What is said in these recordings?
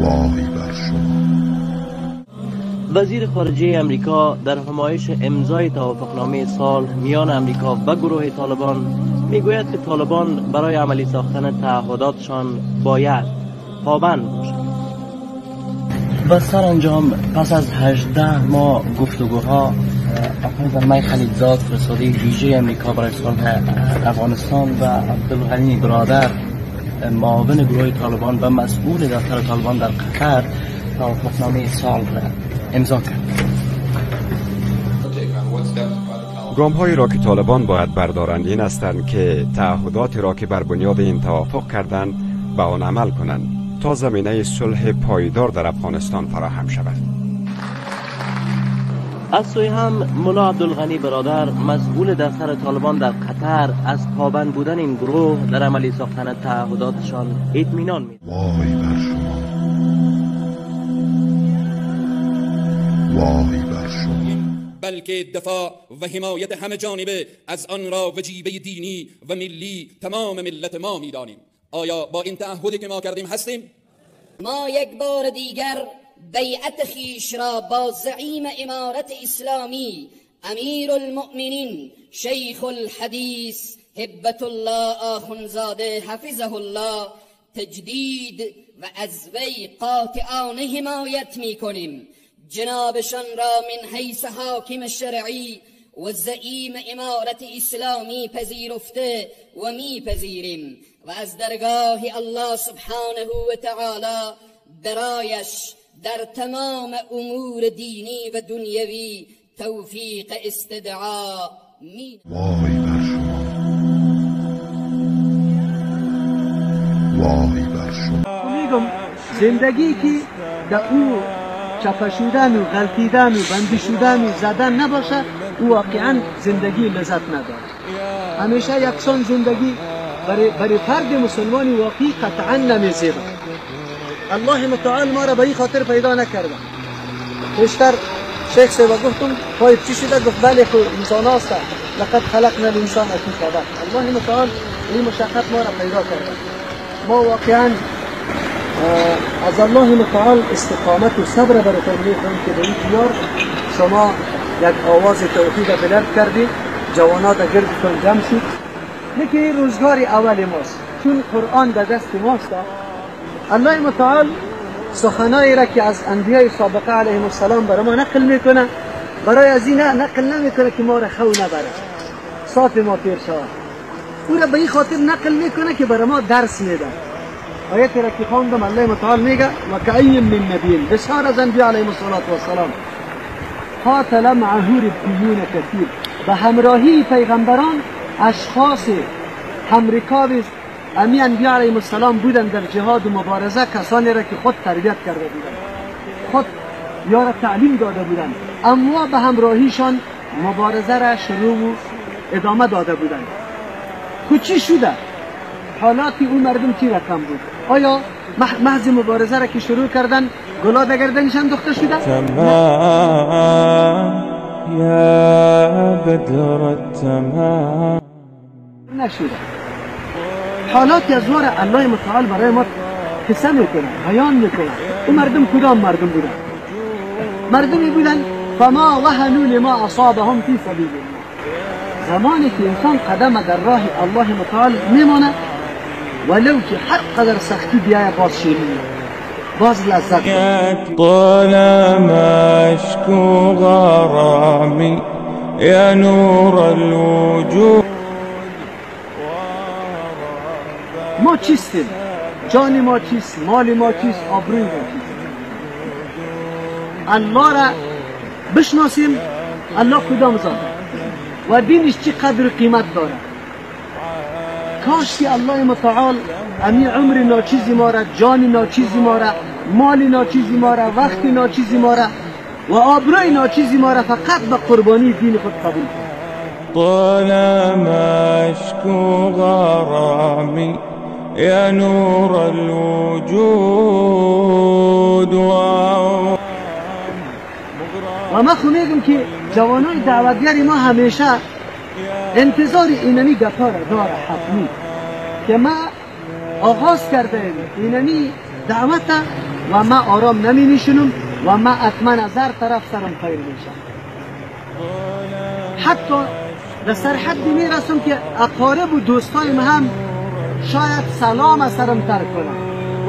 وای بر شما. وزیر خارجه امریکا در همایش امضای توافقنامه صلح میان امریکا و گروه طالبان میگوید که طالبان برای عملی ساختن تعهداتشان باید پابند باشند. و سرانجام پس از 18 ماه گفتگوها، آقای زلمی خلیلزاد فرستاده ویژه امریکا برای صلح افغانستان و عبدالغنی برادر معاون گروه طالبان و مسئول دفتر طالبان در قطر توافقنامه صلح را امضا کرد. گام هایی را که طالبان باید بردارند این هستند که تعهداتی را که بر بنیاد این توافق کردند به آن عمل کنند تا زمینه صلح پایدار در افغانستان فراهم شود. از سوی هم ملا عبدالغنی برادر مسئول دفتر طالبان در قطر از پابند بودن این گروه در عملی ساختن تعهداتشان اطمینان می‌دهد. وای بر شما، وای بر شما. بلکه دفاع و حمایت همه جانبه از آن را وجیبه دینی و ملی تمام ملت ما می‌دانیم. آیا با این تعهدی که ما کردیم هستیم؟ ما یک بار دیگر بیعت خیش را با زعیم امارت اسلامی امیرالمؤمنین شیخ الحدیث هبت الله آخوندزاده حفظه الله تجدید و از وی قاطعانه حمایت میکنیم. جنابشان را من حیث حاکم شرعی و زعیم امارت اسلامی پذیرفته و میپذیریم و از درگاه الله سبحانه و تعالی برایش در تمام امور دینی و دنیوی توفیق استدعا می. وای بر شما، وای بر شما. میگم زندگی که در او چپه شدن و غلطیدن و بندی شدن و زدن نباشه، او واقعا زندگی لذت نداره. همیشه یکسان زندگی برای فرد مسلمان واقعی قطعا نمیزیبه. الله متعال ما را به این خاطر پیدا نکرده. پیشتر شیخ صاحب گفتم پای چی شده؟ گفت بله خو انسان هست، لقد خلقنا الانسان فی کبد. الله متعال این مشقت ما را پیدا کرده. ما واقعا از الله متعال استقامت و صبر براتون میخوام که به این دیار شما یک آواز توحید بلند کردید، جوانا در گردتون جمع شد. لیکن این روزگار اول ماست، چون قرآن در دست ماست. الله متعال سخنایی را که از انبیای سابقه علیهم السلام برای ما نقل میکنه، برای از این نقل نمیکنه که ما را خو نبره، صاف ما پیر شود. او را به این خاطر نقل میکنه که برای ما درس میده. آیت را که خواندم الله متعال میگه و کأی من نبی، بسیار از انبیا علیهم السلام قاتل معه ربیون کثیر، به همراهی پیغمبران اشخاص همرکاب امی انبیا علیهم السلام بودن در جهاد و مبارزه، کسانی را که خود تربیت کرده بودند، خود یا را تعلیم داده بودند، اما به همراهیشان مبارزه را شروع و ادامه داده بودند. خود چی شده؟ حالات اون مردم چی رقم بود؟ آیا محض مبارزه را که شروع کردن گلا در گردنشان دوخته شده؟ یا بدر التمام نشده. حالات از وار الله متعال برای ما قصه میکنه، بیان میکنه. اون مردم کدام مردم بودن؟ مردمی بودن فما وهنوا لما اصابهم فی سبیل الله. زمانی که انسان قدم در راه الله متعال میمانه، ولو که هر قدر سختی بیاید باز شیرینه، باز لذت. طالما اشکو غرامی یا نور الوجود. ما چیستیم؟ جان ما چیست؟ مال ما چیست؟ آبروی ما چیست؟ الله را بشناسیم، الله کدام ذات و دینش چی قدر و قیمت داره. کاش که الله متعال امی عمر ناچیزی ما را، جان ناچیزی ما را، مال ناچیزی ما را، وقت ناچیزی ما را و آبروی ناچیزی ما را فقط به قربانی دین خود قبول کند. طالما اشکو غرامی یا نور الوجود. و ما خو میگم که جوانای دعوتگر ما همیشه انتظار اینمی گپا را داره حتمی که ما آغاز کرده ایم اینمی دعوت و ما آرام نمی نشینم و ما حتما از هر طرف سرم خیر میشم. حتی در سرحدی میرسم که اقارب و دوستایم هم شاید سلام از سرم ترک کنم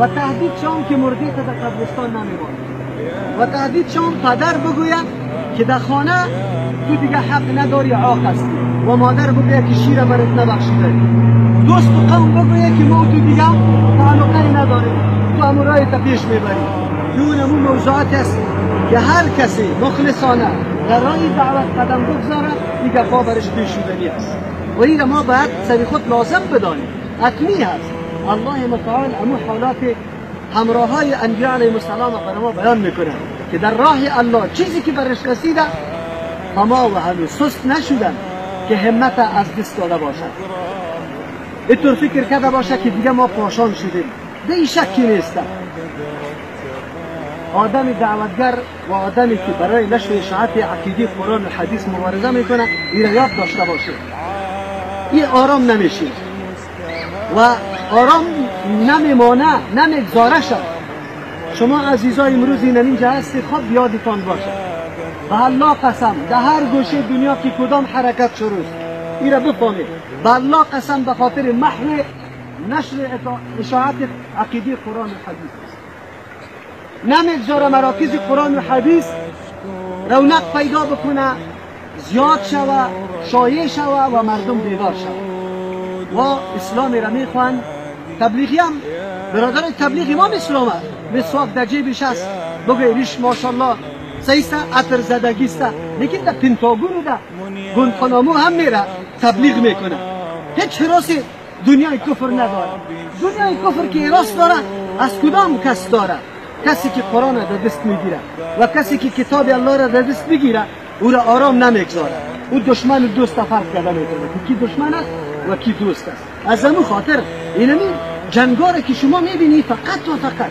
و تهدید شام که مرده در قبرستان نمیمانم و تهدید شام پدر بگوید که در خانه تو دیگه حق نداری، عاق هستی، و مادر بگوید که شیر برات نبخشیده، دوست و قوم بگوید که ما تو دیگه تعلقه نداریم، تو امورای تا پیش میبری. اون امون موضوعات است که هر کسی مخلصانه در راه دعوت قدم بگذاره این گپا برش پیش شدنی است و این ما باید سر خود لازم بدانیم، حتمی هست. الله متعال امو حالات همراه های انبیاء علیهم السلام برای ما بیان میکنه که در راه الله چیزی که برش رسیده فما و هنوز سست نشدن که همت از دست داده باشد، اینطور فکر کرده باشه که دیگه ما پاشان شدیم. ده این شکی نیست. آدم دعوتگر و آدمی که برای نشر اشاعت عقیده قرآن و حدیث مبارزه میکنه این را یاد داشته باشه، این آرام نمیشه و آرام نمیمانه، نمیگذاره شد. شما عزیزای امروز این اینجا هستی، خب یادتان باشه به الله قسم در هر گوشه دنیا که کدام حرکت شروع است این را بفهمید، به الله قسم به خاطر محو نشر اشاعت عقیده قرآن و حدیث است. نمیگذاره مراکز قرآن و حدیث رونق پیدا بکنه، زیاد شوه، شایع شوه و مردم بیدار شوه و اسلام را میخوان. تبلیغی هم برادر تبلیغ امام اسلام است، مسواک در جیبش است، بگه ریش ماشاءالله سیسته، عطر زدگی است، لیکن در پنتاگون و در گونتانامو هم میره تبلیغ میکنه. هیچ حراس دنیای کفر نداره. دنیای کفر که حراس داره از کدام کس داره؟ کسی که قرآن را در دست میگیره و کسی که کتاب الله را در دست میگیره او را آرام نمیگذاره. او دشمن و دوست فرق کرده میکنه که کی دشمن است و کی دوست است. از همون خاطر اینمی جنگا را که شما میبینی فقط و فقط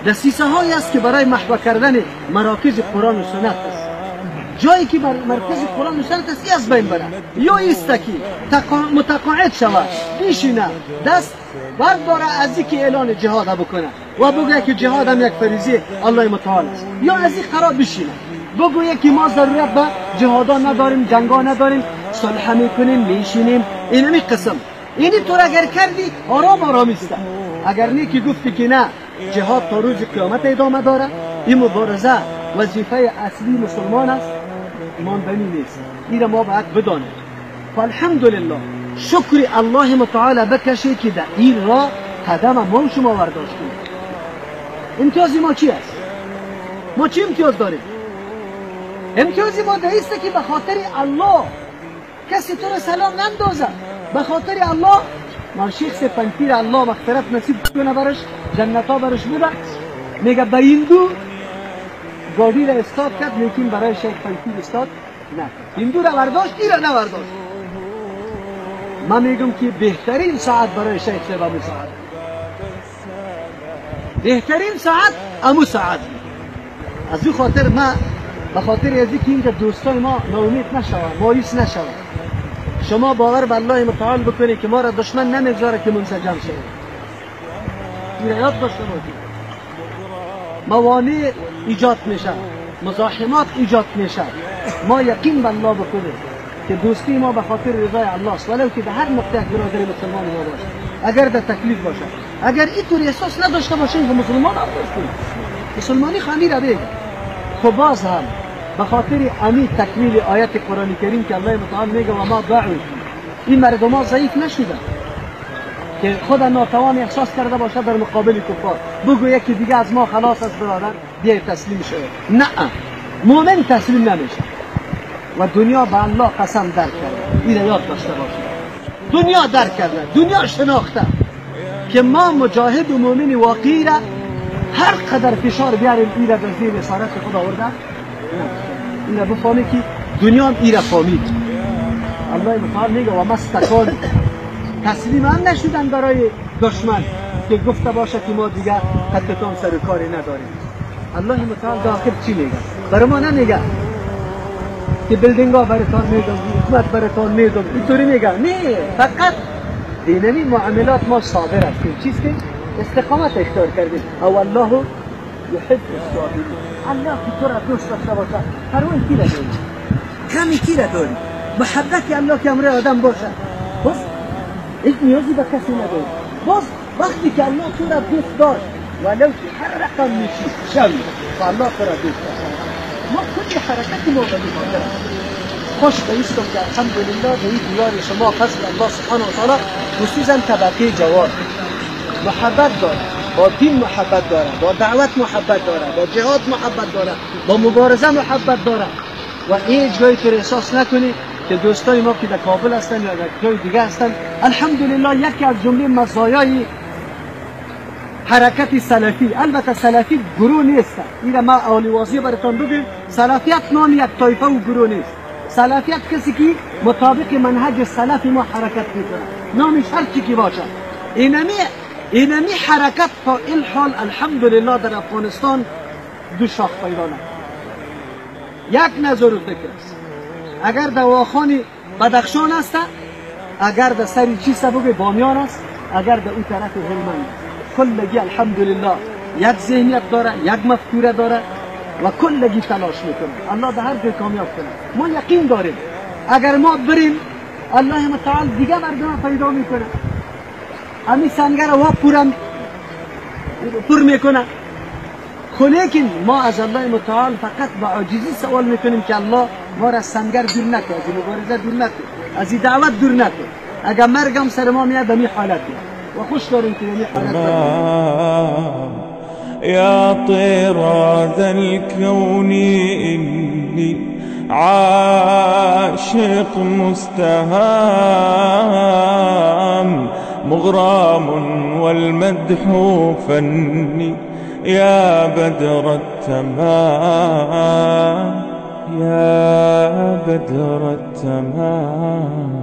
دسیسه هایی است که برای محو کردن مراکز قرآن و سنت است. جایی که بر مرکز قرآن و سنت است از بین بره، یا ایست که متقاعد شود، بیشینه دست برداره از اینکه اعلان جهاد بکنه و بگه که جهاد هم یک فریضه الله متعال است، یا از این قرار بشینه بگویه که ما ضرورت به جهادان نداریم، جنگا نداریم، صلح میکنیم، میشینیم. اینمی قسم اینی طور اگر کردی آرام آرام است. اگر نه که گفتی که نه جهاد تا روز قیامت ادامه داره، این مبارزه وظیفه اصلی مسلمان است، ماندنی نیست. این ما باید بدانیم. فالحمدلله شکر الله متعال بکشه که در این راه قدم ما و شما برداشتیم. امتیاز ما چی است؟ ما چی امتیاز داریم؟ امتیاز ما در است که به خاطر الله کسی تو را سلام نندازه، به خاطر الله من شیخ سپنپیر الله مغفرت نصیب کنه برش، جنت ها برش بوده، میگه به این دو گاڑی را استاد کرد، لیکن برای شیخ پنپیر استاد نکرد. این دو را برداشت، این را نبرداشت. من میگم که بهترین ساعت برای شیخ صاحب امو ساعت، بهترین ساعت امو ساعت. از او خاطر ما به خاطر از اینکه اینجا دوستان ما ناامید نشوند، مایوس نشوند، شما باور به الله متعال بکنید که ما را دشمن نمیگذاره که منسجم شویم. این یاد داشته باشید. موانع ایجاد میشه، مزاحمات ایجاد میشه. ما یقین به الله بکنیم که دوستی ما به خاطر رضای الله است، ولو که در هر نقطه یک برادر مسلمان ما باشه، اگر در تکلیف باشه، اگر اینطور احساس نداشته باشیم که مسلمان هم باشیم، مسلمانی خامی را بگه. خب باز هم به خاطر امی تکمیل آیت قرآن کریم که الله متعال میگه و ما ضعف، این مردم ها ضعیف نشدن که خود ناتوان احساس کرده باشه در مقابل کفار، بگو یکی دیگه از ما خلاص است برادر، بیای تسلیم شو. نه، مؤمن تسلیم نمیشه و دنیا به الله قسم درک کرده. این یاد داشته باشید، دنیا درک کرده، دنیا شناخته که ما مجاهد و مؤمن واقعی را هر قدر فشار بیاریم این را در زیر اسارت خود آورده. این را بفهمی که دنیا هم این را فهمید. الله متعال میگه و ما استکانوا، تسلیم هم نشدن برای دشمن که گفته باشه که ما دیگه قطعتان سر کاری نداریم. الله متعال داخل چی میگه؟ برای ما نمیگه که building ها براتان میدم، حکومت براتان میدم، اینطوری میگه. نه، فقط دینمی معاملات ما صابر هستیم. چیست که استقامت اختیار کردیم. او الله یحب الصابرین. الله که تو را دوست داشته باشه پروای کی را داری؟ کمی کی را داری؟ محبت الله که امر آدم باشه باز هیچ نیازی به کسی نداری. باز وقتی که الله تو را دوست داشت ولو که هر رقم میشی شوی و الله تو را دوست داشت. ما کل حرکت ما به این خاطر خوش به ایستم که الحمدلله به این دیار شما فضل الله سبحانه و تعالی، خصوصا طبقه جوان محبت داره، با دین محبت داره، با دعوت محبت داره، با جهاد محبت داره، با مبارزه محبت داره. و هیچ جایی تو احساس نکنی که دوستای ما که در کابل هستن یا در جای دیگه هستن، الحمدلله یکی از جمله مزایای حرکت سلفی، البته سلفی گروه نیست، این ما اولی واضح براتون بگم، سلفیت نام یک طایفه و گروه نیست. سلفیت کسی که مطابق منهج سلف ما حرکت میکنه، نامش هر چی که باشه. اینمی حرکت تا این حال الحمدلله در افغانستان دو شاخ پیدا نکرد. یک نظر و فکر است. اگر دواخان بدخشان است، اگر در سری چی سبب بامیان است، اگر در اون طرف هلمند است. کلگی الحمدلله یک ذهنیت داره، یک مفکوره داره و کلگی تلاش میکنه الله به هر جای کامیاب کنه. ما یقین داریم اگر ما بریم الله متعال دیگه مردم پیدا میکنه، امی سنگر وا پر میکنه. لیکن ما از الله متعال فقط با عاجزی سوال میکنیم که الله ما را سنگر دور نکن، از مبارزه دور نکن، از دعوت دور نکن. اگر مرگم سر ما میاد به می حالت میاد و خوش داریم که به می حالت میاد. يا طراز الكون إني عاشق مستهام، مغرام والمدح فني يا بدر التمام، يا بدر التمام.